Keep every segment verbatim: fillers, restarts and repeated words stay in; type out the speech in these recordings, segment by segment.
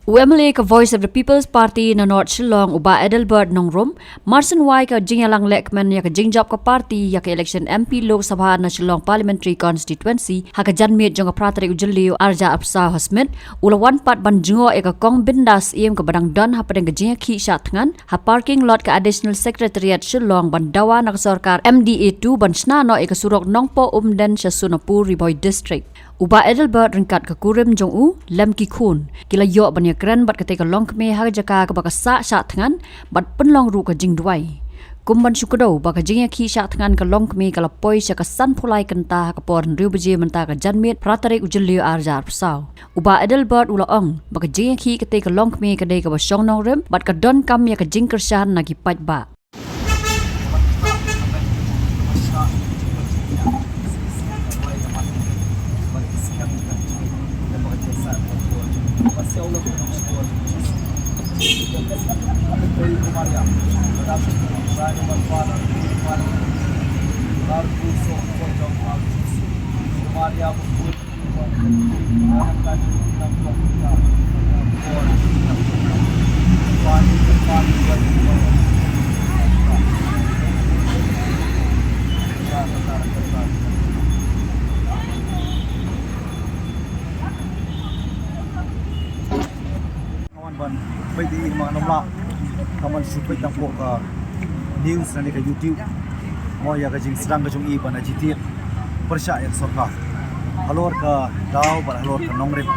U M L A ka Voice of the People's Party na North Shillong, u Bah Adelbert Nongrum, mar shen wai ka jingïalang lehkmen ïa ka jingjop ka party ïa ka election M P Lok Sabha na Shillong Parliamentary Constituency ha ka janmiet jong ka phra tarik u Jylliew arhajar arphew saw ha Smit, u la wan pat ban jngoh ïa ka kong Bindas Syiem kaba dang don hapdeng ka jingïakhih shah thngan ha parking lot ka Additional Secretariat Shillong ban dawa na ka sorkar M D A two ban shna noh ïa ka surok Nongpoh Umden sha Sonapur, Ri Bhoi District. U Bah Adelbert ryngkat ka kurim jong u lem ki khun ki la ïoh ban ïakren bad katei ka longkmie ha ka jaka kaba ka sah shah thngan bad pynlong ruh ka jingduwai. Kum ban shu kdew ba ka jingïakhih shah thngan ka longkmie ka la poi sha ka sanphew lai kynta ha ka por hynriew baje mynta ka janmiet phra tarik u Jylliew arhajar arphew saw. U Bah Adelbert u la ong ba ka jingïakhih katei ka longkmie ka dei kaba shong nongrim bad ka donkam ïa ka jingkyrshan na ki paidbah. Nga wan ban peit ïa i, ma ngam lah ka ban shu peit tang hapoh ka news lane ka YouTube. Mo, ïa ka jingsdang ka jong i ban agitate pyrshah ïa ka sorkar halor ka daw bad halor ka nongrim.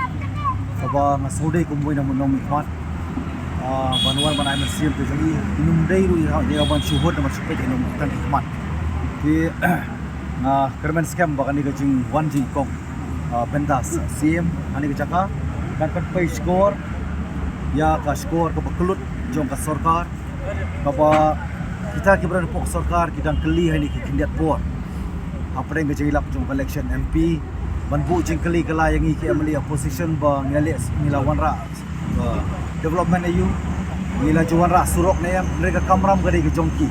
Kaba nga sngewdei kum uwei na u nongmihkhmat, ah, ban wan ban ai mynsiem ka jong i. Ym dei ruh ïa, ïa ban shu hut, ban shu peit ïa u nongmihkhmat. Te nga kyrmen skhem ba kane ka jingwan jong i kong, ah, Bindas Syiem ha kane ka jaka kan pynpoi shkor ïa ka shkor kaba kyllut jong ka sorkar, kaba kita kiba don hapoh ka sorkar ki dang kylli ha kine ki khyndiat por hapdeng ka jingïalap jong ka election M P, ban buh jingkylli kylla ïa ngi ki M L A opposition ba ngi la leh, ngi la wanrah, uh, development aïu, ngi la ju wanrah surok ne em. Hynrei ka kamram ka dei ka jong ki.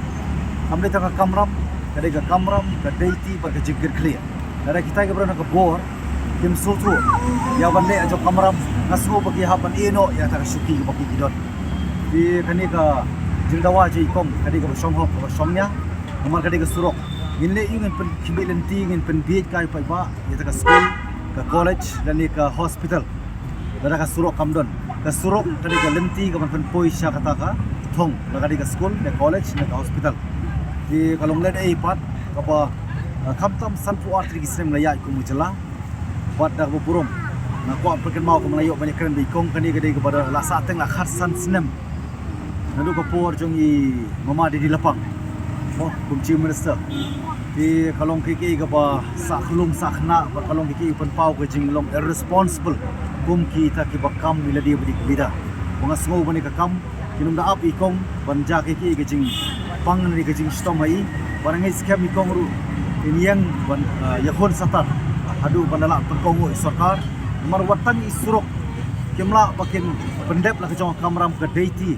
Kam dei tang ka kamram, ka dei ka kamram ka dei ti bad ka jingkitkhlieh. Lada kita kiba don ha ka bor kim sngewthuh ïa ban leh jong ka kamram, nga sngew ba ki hap ban ïeh noh ïa kata ka shuki kaba ki, ki don. Te kane ka jingdawa jong i kong ka dei kaba shong hok, kaba shong nia. Namar ka dei ka surok, ngin leh aïu, ngin pynkhmih lynti, ngin pynbieit kai paidbah ïa kata ka skul, ka college lane ka hospital? Lada ka surok kam don, ka surok ka dei ka lynti ka ban pynpoi sha kata ka thong, lada ka dei ka skul, ka college ne ka hospital. Te ka long lehnoh pat kaba, eh, khamtam sanphew ar tylli ki snem la ïaid kum u jylla. Bad da kaba burom nga kwah pynkynmaw kumba la ïoh ban ïakren bad i kong, kane ka dei kaba da la sah teng la khatsan snem naduh ka por jong i Mama Didi Lapang, mo, kum Chief Minister. Te ka long kaei kaei kaba sah khlung sah khynnah, bad ka long kaei kaei pynpaw ka jinglong irresponsible kum kita kiba kam ïa lade bad i ka leader. Ba nga sngew ba kane ka kam kin ym da ap i kong ban jia kaei kaei ka jingpang ne ka jingshitom ha i. Bad nga ngeit skhem i kong ruh in ïeng ban, eh, ïakhun satar haduh ban da lah pynkohnguh i sorkar. Namar wat tang i surok kim lah ba kin pyndep la ka jong ka kamram ka dei ti.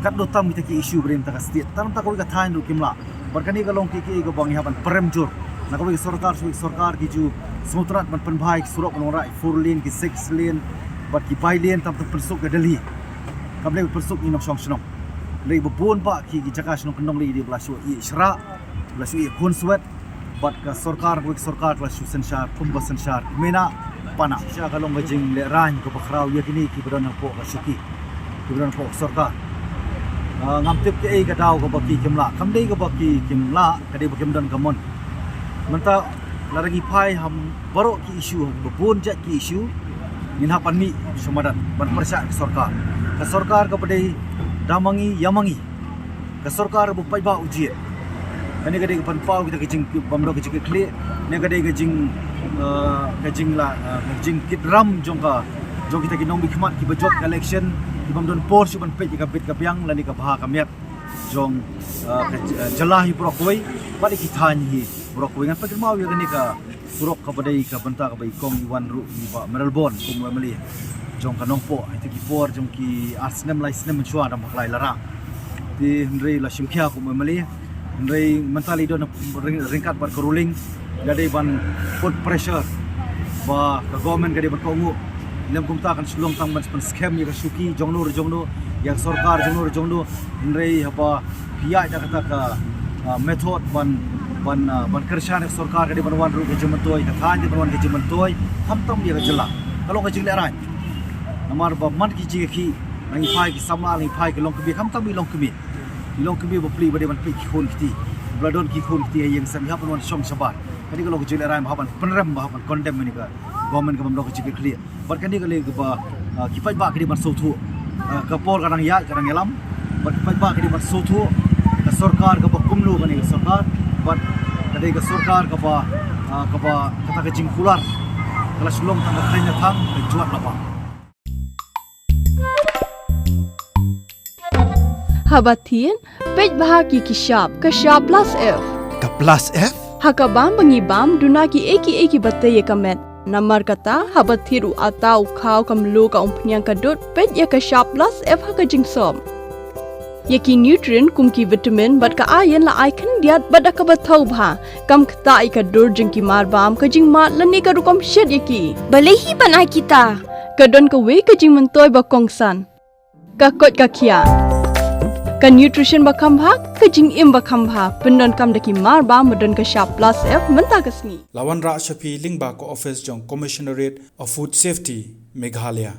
Katno tam kita ki issue ba dei mynta ka state, tang mynta kawei ka thaiñ ruh kim lah. Bad kane ka long kiei kiei kaba ngi hap ban prem jur. Na kawei ka sorkar sha kawei ka sorkar ki ju sngewtynnat ban pynbha ïa ki surok, ban wanrah ki four lane, ki six lane bad ki bi lane, tam tam pynsuk ka Delhi. Kam dei pynsuk ïa i nongshong shnong. Dei ba bun bah ki, ki jaka shnong kyndong dei, dei ba la shu ïeh shrah, ba la shu ïeh khun swet. Bad ka sorkar, kawei ka sorkar ka la shu synshar kumba synshar kmie na pana. Shisha ka long ka jinglehrain kaba khraw ïa kine kiba don hapoh ka shuki, kiba don hapoh ka sorkar. Ah, ngam tip kaei ka daw kaba ki kim lah. Kam dei kaba ki kim lah, ka dei ba kim don ka mon. Mynta lada ngi phai ha baroh ki issue, ha kiba bun jait ki issue, ngin hap ban mih sha madan ban pyrshah ka sorkar. Ka sorkar kaba dei da ma ngi ïa ma ngi. Ka sorkar ba u paidbah u jied. Kane ka dei ka pynpaw kita ka jing, bym don ka jingkitkhlieh, ne ka dei ka jing, eh, ka jingla, eh, ka jingkitram jong ka, jong kita ki nongmihkhmat kiba jop ka election, ki bym don por shuh ban peit ïa ka bit ka biang lane ka bha ka miat jong, eh, ka, eh, jylla hi baroh kawei bad ïa ki thaiñ hi baroh kawei. Ngan pynkynmaw ïa kane ka surok kaba dei ka bynta kaba i kong i wan ruh, i Bah Mayralborn kum u M L A jong ka Nongpoh. Ha kita ki por jong ki ar snem lai snem mynshuwa da Maklai Lara. Te hynrei la shimkhia kum u M L A. Hynrei mynta la i don ryng-, ryngkat bad ka ruling, ka dei ban put pressure ba ka government ka dei ban kohnguh Lem kumta kan shu long tang ban, ban skhem ïa ka shuki jongno re jongno, ïa ka sorkar jongno re jongno. Hynrei haba phi ïaid da kata ka, ah, method ban, ban, ah, ban kyrshan ïa ka sorkar, ka dei ban wan ruh ka jingmyntoi, ka thaiñ dei ban wan ka jingmyntoi, khamtam ïa ka jylla. Ka long ka jinglehrain. Namar ba man ki jingïakhih na ngi phai ki samla, na ngi phai ki longkmie, khamtam i longkmie. I longkmie bapli ba dei ban peit ki khun kti. Ba la don ki khun kti ha ïing sem, i hap ban wan shong shabar. Kane ka long ka jinglehrain, ba hap ban pynrem, ba hap ban condemn ïa kane ka government kaba ym don ka jingkitkhlieh. Bad kane ka long kaba, ah, ki paidbah ki dei ban sngewthuh. Ah, ka por ka dang ïaid, ka dang ïalam. Bad ki paidbah ki dei ban sngewthuh ka sorkar kaba kumno, kane ka sorkar. Bad ka dei ka sorkar kaba, ah, kaba kata ka jingkular ka la shu long tang ka khlaiñ thang, ka jwat la bang. Haba thied, peit bha ïa ki shap, ka shap plus F. Ka plus F? Ha ka bam ba ngi bam, duna kiei kiei kiba tei ïa ka met. Namar kata, haba thied u atta, u khaw, ka mluh, ka umphniang, ka dud, peit ïa ka shap plus F ha ka jingsop. Ïa ki nutrient kum ki vitamin bad ka iron la ai khyndiat bad da kaba thaw bha. Kam ktah ïa ka dur jong ki mar bam, ka jingmad lane ka rukom shet ïa ki. Balei hi ban ai kita? Ka don kawei ka jingmyntoi ba kongsan. Ka koit ka khiah. Ka nutrition ba kham bha, ka jingim ba kham bha. Pyndonkam da ki mar bam ba don ka shap plus F mynta ka sngi. La wanrah sha phi lyngba ka office jong Commissionerate of Food Safety, Meghalaya.